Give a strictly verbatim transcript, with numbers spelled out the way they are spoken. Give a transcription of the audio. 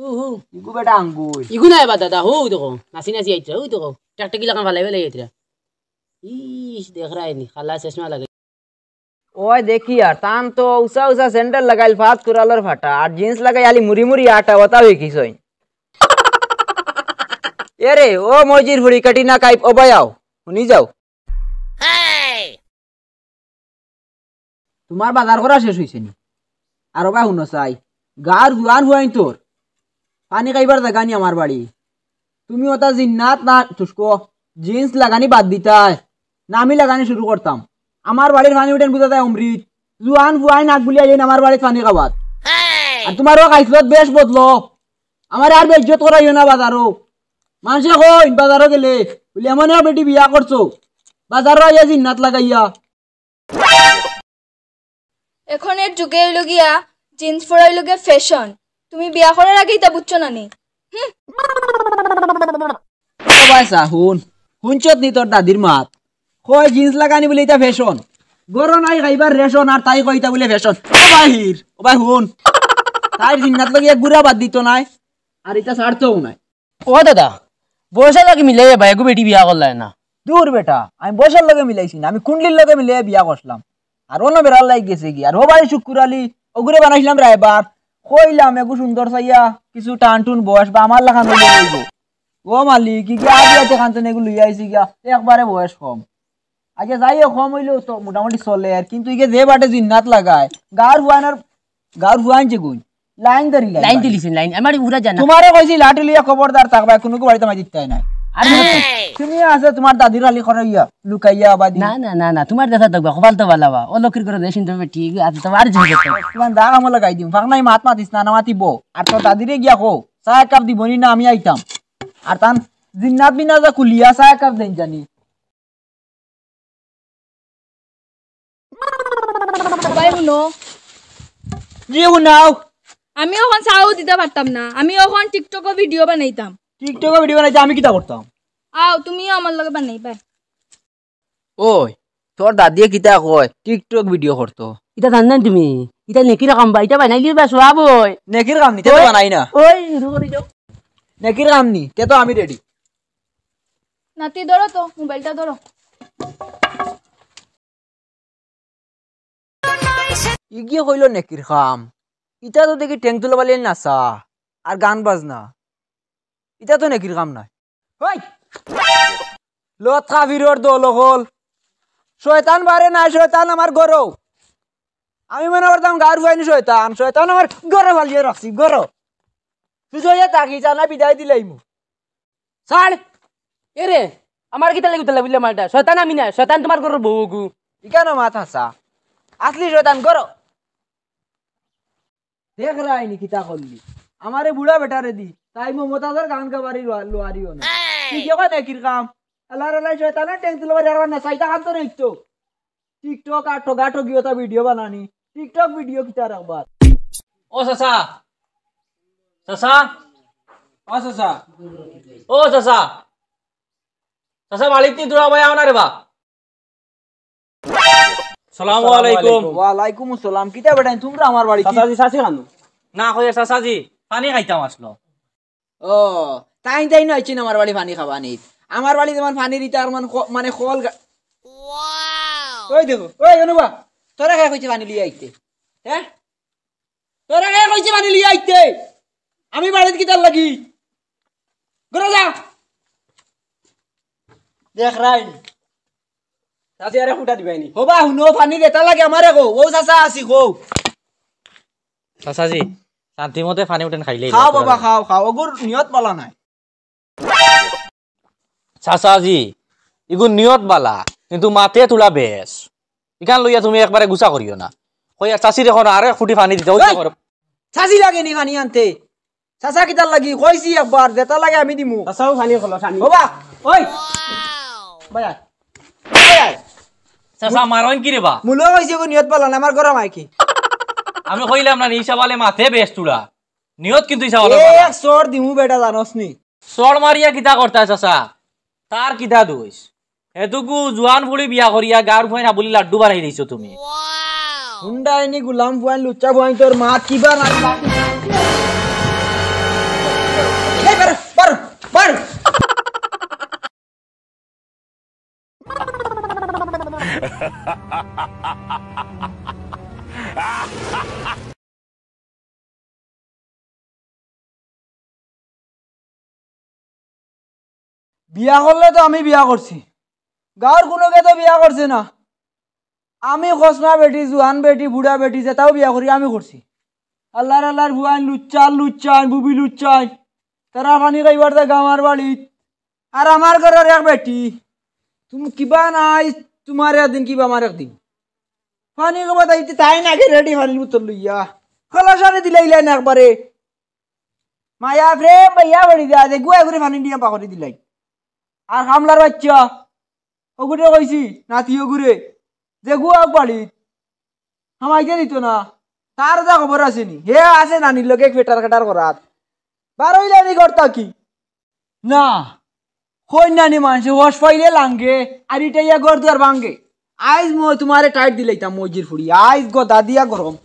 হু, হু। ইগু বেটা আঙ্গুল। ইগু নায় বা দাদা, হউ দেখো, নাচি নাচি আইতরা, হউ দেখো, টাকটাকি লাখান ফালাই ফালাই আইতরা। ইস, দেখরায়নি, কালা চশমা লাগাই। ওই দেখি আর, তান তো উষা উষা স্যান্ডেল লাগাইল, ফাত কুড়ালর ফাটা, আর জিন্স লাগাই আলি মুড়ি মুড়ি আটা, ওটা হয়ে কি সইন? এরে, ও মজির ফুড়ি, কাটিনা কাইপ, ও বায়াও, হুনি যাও। তুমার বাজার করা শেষ অইছে নি? আর ওবা হুনো চাই, গাঁওর জুয়ান ফুয়াইন তোর পানি খাইবার জাগা নি আমার বাড়ি। তুমি ওটা জিন্নাত না তুসকো, জিন্স লাগানি বাদ দিতায়, না আমি লাগানি শুরু করতাম। আমার বাড়ির পানি উঠেন বুঝা যায় অমৃত। জুয়ান ফুয়াইন নাক গুলিয়া যাইন আমার বাড়িত পানি খাবার। আর তুমারও খাইছলত বেশ বদলো, আমার আর বেইজ্জত করাইও না বাজারও। মানষে কইন বাজারও গেলে, বলে এমন এক বেটি বিয়া করছো, বাজারও আইয়া জিন্নাত লাগাইয়া। এখন এর যুগে অইল গিয়া জিন্স পরা অইল গিয়া ফ্যাশন। তুমি বিয়া করার আগে ইতা বুঝছো না নি? হুম। ও ভাই সা, হুন। হুনছত নি তোর দাদির মাত? কয় জিন্স লাগানি বলে ইতা ফ্যাশন। গরো নাই খাইবার রেশন আর তাই কয় ইতা বলে ফ্যাশন। ও ভাই হির, ও ভাই হুন। তাইর জিন্নাত লগে এক গুড়া বাদ দিত নাই। আর ইতা ছাড়তও নাই। ও দাদা, বয়সর লগে মিলাইয়া ভাই এগু বেটি বিয়া করলায় না। দূর বেটা, আমি বয়সর লগে মিলাইছি না, আমি কুণ্ডলির লগে মিলাইয়া বিয়া করছিলাম। আর অনো বেড়ার লাগি গেছে গি, আর ও ভাই শুক্কুর আলী, ওগুরে বানাইছিলাম রায়বার। কইলাম এগু সুন্দর চাইয়া কিছু টান টুন বয়স বা আমার লাখান অইলে অইব। ও মালিক, কি কি আগে আছে খান তো এগু লইয়া আইছি গিয়া, একবারে বয়স কম। আগে যাই হোক, কম অইলেও তো মোটামুটি চলে আর, কিন্তু ইগে যে বাটে জিন্নাত লাগায়, গাঁওর ফুয়াইনর গাঁওর ফুয়াইন যে গুইন, লাইন ধরি লাইন লাইন বাড়ি। দিলিছেন, লাইন। আমার উড়া জানা। তোমারে কইছি লাঠি লইয়া খবরদার থাকবায়, কুনুগু বাড়িত মাঝে দিতায় নাই। আর মনে হয় তুমি আছে তোমার দাদির খালি করাইয়া, লুকাইয়া আবাদি। না, না, না, না, তোমার দেখা দেখবা, কপাল তো বালাবা। ও লক্ষ্মীর করে দেশিন তো বেটি, আর তো আর যাবে তো। তোমার দাগ আমল লাগাই দিম, ফাঁক নাই মাত মাতিস না, না মাতিব। আর তোর দাদিরে গিয়া কো, চা এক কাপ দিবনি না আমি আইতাম। আর তান জিন্নাত বিনা যা কুলিয়া চা এক কাপ দেন জানি। ভাই হুনো। জি হুনাও। আমি অখন চাও দিতা পারতাম না, আমি অখন TikTok-ও ভিডিও বানাইতাম। TikTok-ও ভিডিও বানাইতে আমি কিতা করতাম? আও, তুমিও আমার লগে বানাইবায়। ওই, তোর দাদিয়ে কিতা কয়, TikTok ভিডিও করতো। ইতা জানো না তুমি? ইতা নেকির কাম বা, ইতা বানাইলে বা সওয়াব অয়। নেকির কাম নি, তে তো ওই, বানাই না। ওই, শুরু করি যাও। নেকির কাম নি, তে তো আমি রেডি। নাতি, ধরো তো, মোবাইলটা ধরো। ইগিয়ে কইলো নেকির কাম। ইতা তো দেখি ঠেং তুলা বালিয়ে নাচা আর গান বাজনা। ইতা তো নেকির কাম নায়। ওই! লত কাফিরর দল অকল। শয়তান বারে না, শয়তান আমার ঘরো। আমি মনে করতাম গাঁওর ফুয়াইন শয়তান, শয়তান আমার ঘরো ফালিয়ে রাখছি, ঘরো। তুই জয়া তাকি জানা বিদায় দিলাইমু। ছাড়। এরে, আমার কিতা লাগি উতলা বুলে মারটা? শয়তান আমি না, শয়তান তোমার ঘরর বউ গু। ইকানো মাত হাছা। আসলি শয়তান ঘরো। দেখরায়নি কিতা করলি। আমারে বুড়া বেটারে দি। তাই মমতাজর গান গাবারি লুয়া-, লুয়ারিও না। তুই কি কয় নেকির কাম? আল্লাহর আল্লাহ শয়তানের ঠেং তুলে বাড়ি আর না চাইতা খান তো নেই তো। TikTok আর ঠগা ঠগি ওটা ভিডিও বানানি। TikTok ভিডিও কিতা রাখবার? ও চাচা। চাচা। ও চাচা। ও চাচা। চাচা, বাড়িত নি তোরা ভাই আও না রে বা। সালামু আলাইকুম। ওয়ালাইকুম আসসালাম। কিতা বেটাইন তোমরা আমার বাড়িত? চাচাজি, চাচি খানো? না, কই চাচাজি, পানি খাইতাম আসলো। ও, তাইন তাইন আইছইন আমার বাড়ি পানি খাবানিত। আমার বাড়ি যেমন পানি দিতে আর মানে খ-, মানে খল গা-, ওই দেখো, ওই অনুবা, তোরা কে কইছে পানি লইয়া আইতে? হ্যাঁ? তোরা কে কইছে পানি লইয়া আইতে? আমি বাড়িত কিতার লাগি? ঘরো যা। দেখরায়নি। চাচি আরে ফুটা দিবায়নি। হবা, হুনো, পানি দেতা লাগে আমারে কও। ও চাচা আছি কও। চাচাজি, শান্তি মতে পানি উঠেন খাইলেই খাও বাবা, খাও, খাও। ওগুর নিয়ত বালা নাই। চাচাজি, ইগুর নিয়ত বালা, কিন্তু মাতে তুলা বেশ। ইখান লইয়া তুমি একবারে গুছা করিও না। কইয়া চাচিরে কও না, আরো এক ফুটি পানি দিতে, ওই এই! করো। চাচি লাগেনি পানি আনতে। চাচা কিতার লাগি? কইছি একবার, যেটা লাগে আমি দিমু। চাচাও পানি খলো, পানি। হবা, ওই। ভাই আয়। ভাই আয়। চাচা, মারইন কি রে বা? মুলো কইছি গো নিয়ত বালা না, আমার গরম আয় কি? আমি কইলাম না, নিশা বালে মাতে বেশ তুলা। নিয়ত কিন্তু ইসা ভালা এক না। চড় দিমু বেটা, জানোস নি? চড় মারিয়া কিতা করতায় চাচা? তার কিতা দোষ? এটুকু জুয়ান ফুড়ি বিয়া করিয়া গাঁওর ফুয়াইন আবুলি লাড্ডু বানাই দিছো তুমি। হুন্ডাইনি গুলাম ফুয়াইন, লুচ্চা ফুয়াইন, তোর মা কিবা না। বিয়া করলে তো আমি বিয়া করছি, গাঁওর কুনুগে তো বিয়া করছে না। আমি খসনা বেটি, জুয়ান বেটি, বুড়া বেটি, যেতাউ বিয়া করি আমি করছি। আল্লার আল্লার ফুয়াইন লুচ্চাইন, লুচ্চাইন, বুবি লুচ্চাইন, তারা পানি খাইবার জাগা আমার বাড়িত। আর আমার ঘরর এক বেটি, তুমি কিবা নাই, তুমার একদিন কিবা আমার একদিন। পানি খাইবা তাই, তাই নাকি রেডি পানির বোতল লইয়া। খলস আনি দিলাইলা না একবারে। মায়া প্রেম বাইয়া বাড়ি যা, যেগু আগুরে পানি দিয়া পাকরি দিলাই। আর কামলার বাইচ্চা, অগুরে কইছি, নাতি অগুরে, যেগু আউক বাড়িত, হামাইতে দিত না। তার যা খবর আছে নি, হে আছে নানির লগে ফেটার কাটার করাত। বারইলা নি ঘর থাকি। না, কইন নানি মানষে হস পাইলে লাঙ্গে, আর ইটাইয়া ঘর দুয়ার ভাঙ্গে। আইজ মই তুমারে টাইট দিলাইতাম মইজির ফুড়ি, আইজ গদা দিয়া গরম।